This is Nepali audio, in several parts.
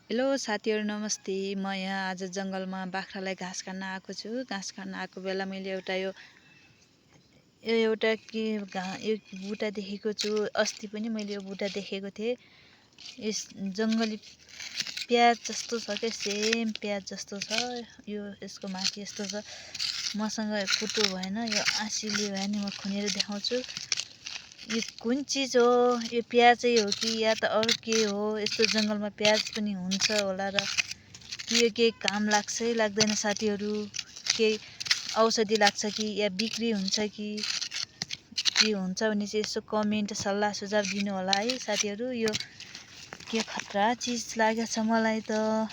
हेलो साथीहरु नमस्ते। म यहाँ आज जंगलमा बाख्रालाई घाँस खान आएको छु। घाँस खान आएको बेला मैले यो बुटा देखेको छु। अस्ति पनि मैले यो बुटा देखेको थिएँ। यस जंगली प्याज जस्तो छ के सेम प्याज जस्तो छ। यसको माथि यस्तो छ। मसँग कुटो भएन, यो आँसीले भए नि म खुनेर देखाउँछु। यो कुन चीज हो? यो प्याजै हो कि या त अरू के हो? यस्तो जंगलमा प्याज पनि हुन्छ होला र के के काम लाग्छ लाग्दैन साथीहरु? के औषधि लाग्छ कि या बिक्री हुन्छ कि के हुन्छ भने चाहिँ यसो कमेन्ट सल्लाह सुझाव दिनु होला है साथीहरु। यो के खतरा चीज लागेछ मलाई त।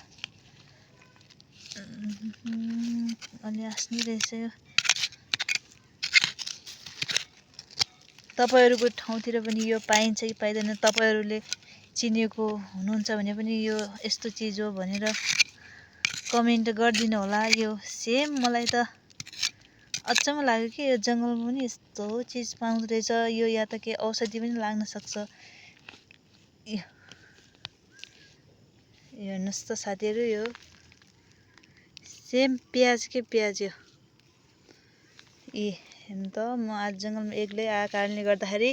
अलि आस्नी रहेछ यो। तपाईहरुको ठाउँतिर पनि यो पाइन्छ कि पाइदैन? तपाईहरुले चिनेको हुनुहुन्छ भने पनि यो यस्तो चीज हो भनेर कमेन्ट गरिदिनु होला। यो सेम मलाई त अचम्म लाग्यो कि यो जंगलमा पनि यस्तो चीज पाउँदो रहेछ। यो या त के औषधि पनि लाग्न सक्छ। यो हेर्नुस् त साथीहरु, यो सेम प्याज के प्याज यो। हेर्नु त, म आज जंगलमा एक्लै आएको कारणले गर्दाखेरि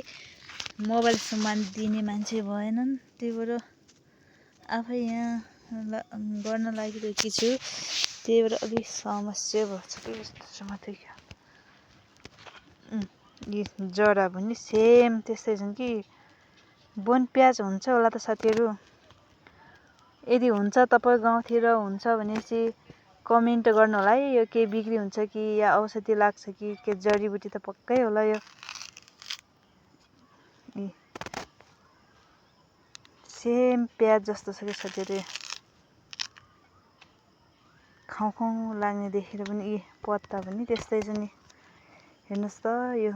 मोबाइल सामान दिने मान्छे भएनन्। त्यही भएर आफै यहाँ गर्न लागिरहेकी छु। त्यही भएर अलि समस्या भएछ कि यस्तो छ मात्रै क्या। यी जरा पनि सेम त्यस्तै छन् कि। वन प्याज हुन्छ होला त साथीहरु। यदि हुन्छ तपाईको गाउँतिर हुन्छ भने चाहिँ कमेन्ट गर्नु होला है। यो के बिक्री हुन्छ कि या औषधि लाग्छ कि के जडीबुटी त पक्कै होला यो। सेम प्याज जस्तो छ कि साथीहरु। खाउँ खाउँ लाग्ने देखेर पनि यी पत्ता पनि त्यस्तै छ नि। हेर्नुस् त, यो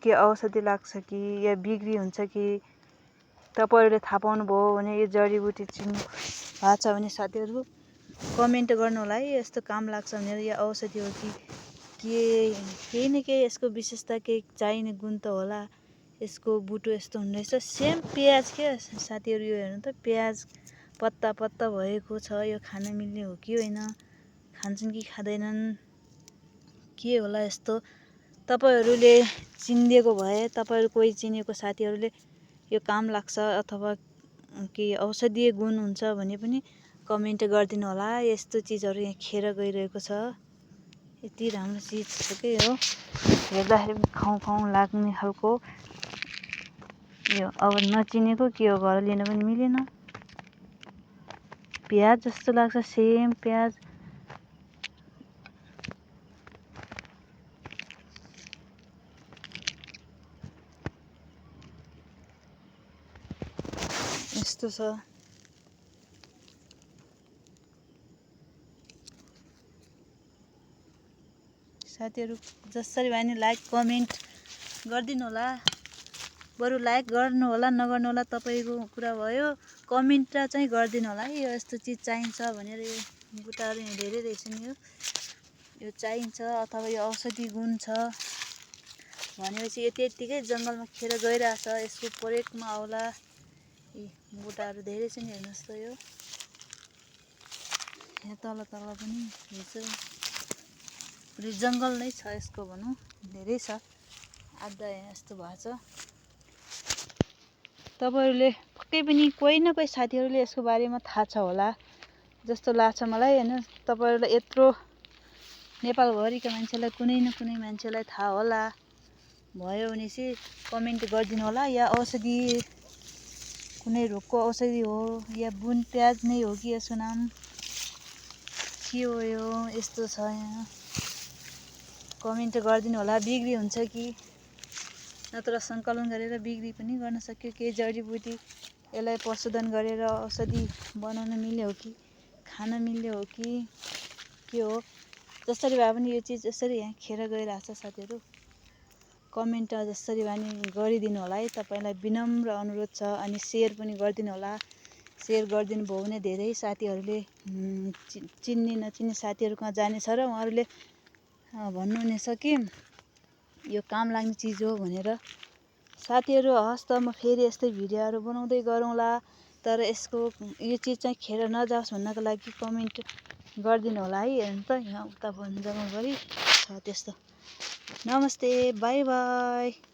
के औषधि लाग्छ कि या बिक्री हुन्छ कि तपाईहरुले थाहा पाउनु भयो भने यो जडीबुटी चिन्नु भएको छ भने साथीहरु कमेन्ट गर्नु होला है। यस्तो काम लाग्छ भनेर यो औषधि हो कि के केही न केही यसको विशेषता केही चाहिने गुण त होला। यसको बुटो यस्तो हुने रहेछ। सेम प्याज के साथीहरु। यो हेर्नु त, प्याज पत्ता पत्ता भएको छ। यो खान मिल्ने हो कि होइन? खान्छन् कि खाँदैनन्? के होला यस्तो? तपाईहरुले चिनिदिएको भए, तपाईहरु कोही चिनेको साथीहरुले यो काम लाग्छ अथवा के औषधीय गुण हुन्छ भने पनि कमेन्ट गरिदिनु होला। यस्तो चीजहरु यहाँ खेर गइरहेको छ। यति राम्रो चीज छ के हो। हेर्दाखेरि खाउँ खाउँ लाग्ने खालको। यो अब नचिनेको के हो, घर लिन पनि मिलेन। प्याज जस्तो लाग्छ, सेम प्याज। यस्तो छ साथीहरु। जसरी भए नि लाइक कमेन्ट गरिदिनु होला। बरु लाइक गर्नु होला नगर्नु होला तपाईको कुरा भयो। कमेन्ट चाहिँ गरिदिनु होला है। यो यस्तो चीज चाहिन्छ भनेर। यो बुटाहरु यहाँ धेरै रहेछन्। यो चाहिन्छ अथवा यो औषधि गुण छ भनेपछि यतिकै जंगलमा खेर गइरहेछ। यसको प्रयोगमा आउला। यी बुटाहरु धेरै छन्। हेर्नुस् त, यो यहाँ तल पनि रहेछ। पुरै जंगल नै छ यसको भनौँ। धेरै छ। आधा यहाँ यस्तो भएको छ। तपाईहरुले पक्कै पनि कोही न कोही साथीहरुले यसको बारेमा थाहा छ होला जस्तो लाग्छ मलाई हैन। तपाईहरुलाई यत्रो नेपालभरिका मान्छेलाई कुनै न कुनै मान्छेलाई थाहा होला। भयो भने चाहिँ कमेन्ट गरिदिनु होला। या औषधि कुनै रोगको औषधि हो या बुन प्याज नै हो कि यसको नाम के हो? यो यस्तो छ यहाँ। कमेन्ट गरिदिनु होला। बिक्री हुन्छ कि नत्र सङ्कलन गरेर बिक्री पनि गर्न सक्यो। केही जडीबुटी यसलाई पशुधन गरेर औषधि बनाउन मिल्ने हो कि खान मिल्ने हो कि के हो? जसरी भए पनि यो चीज यसरी यहाँ खेर गइरहेछ साथीहरु। कमेन्ट जसरी भए नि गरिदिनु होला है। तपाईलाई विनम्र अनुरोध छ। अनि सेयर पनि गरिदिनु होला। सेयर गरिदिनु भयो भने धेरै साथीहरुले चिन्ने नचिन्ने साथीहरुकहाँ जानेछ र उहाँहरुले भन्नुहुनेछ कि यो काम लाग्ने चीज हो भनेर। साथीहरु हस् त, म फेरि यस्तै भिडियोहरु बनाउँदै गरौँला। तर यसको यो चिज चाहिँ खेर नजाओस् भन्नको लागि कमेन्ट गरिदिनु होला है। हेर्नु त यहाँ उता वन जङ्गलभरि छ त्यस्तो। नमस्ते, बाई बाई।